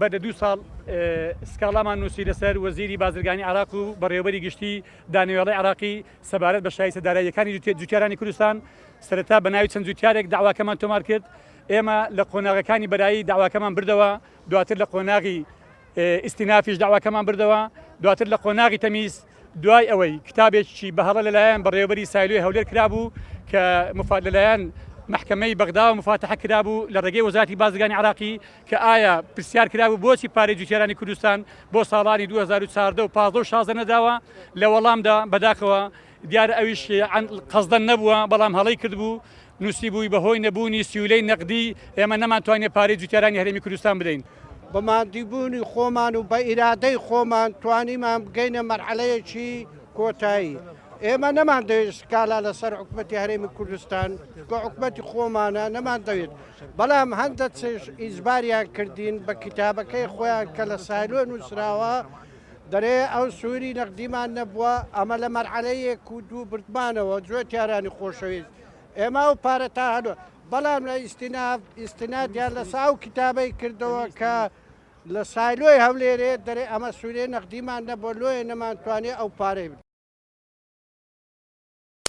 بەر لە دوو ساڵ سکاڵامان نووسی لەسەر وەزیری بازرگانی عێراق و بەڕێوەبەری گشتی دانەوێڵەی عێراقی سەبارەت بە شایستە داراییەکانی جوتیارانی کوردستان. سەرەتا بە ناوی چەند جوتیارێک دەعواکەمان تۆمار کرد. ئێمە لە قۆناغەکانی بەرایی دەعواکەمان بردەوە، دواتر لە قۆناغی ئیستینافیش دەعواکەمان بردەوە، دواتر لە قۆناغی تەمیز دوای ئەوەی کتابێکی بە هەڵە لەلایەن بەڕێوەبەری سایلۆی هەولێر کرابوو کە لەلایەن مەحکەمەی بەغداوە مفاتەحە کرابوو لە ڕێگەی وەزارەتی بازرگانی عێراقی کە ئایا پرسیار کرابوو بۆچی پارەی جوتیارانی کوردستان بۆ ساڵانی 2014 و 15 و 16 نەداوە لە وەڵامدا بەداخەوە دیارە ئەویش قەزدەن نەبووە بەڵام هەڵەی کردبوو نووسیبووی بەهۆی نەبوونی سیولەی نەقدی ئێمە نەمانتوانیە پارەی جوتیارانی هەرێمی کوردستان بدەین. بە ماندیبوونی خۆمان و بە ئیرادەی خۆمان توانیمان بگەینە مەرحەلەیەکی کۆتایی. ئێمە نەماندەوێت سکالا لەسەر حکومەتی هەرێمی کوردستان، چونکە حکومەتی خۆمانە، نەماندەوێت. بەڵام هەندە چش ئیجباریان کردین بە کیتابەکەی خۆیان کە لە سایلۆ نووسراوە، دەرێ ئەو سووری نەقدیمان نەبووە، ئەمە لە مەرحەلەی یەک و دوو بردمانەوە، جوتیارانی خۆشەویست ئێمە ئەو پارە تا هەنووە، بەڵام لە ئیستیناف ئیستنادیان لەسە ئەو کیتابەی کردەوە کە لە سایلۆی هەولێرێ، دەرێ ئەمە سوورێ نەقدیمان نەبووە لۆیە نەمانتوانێ ئەو پارەی بدەین.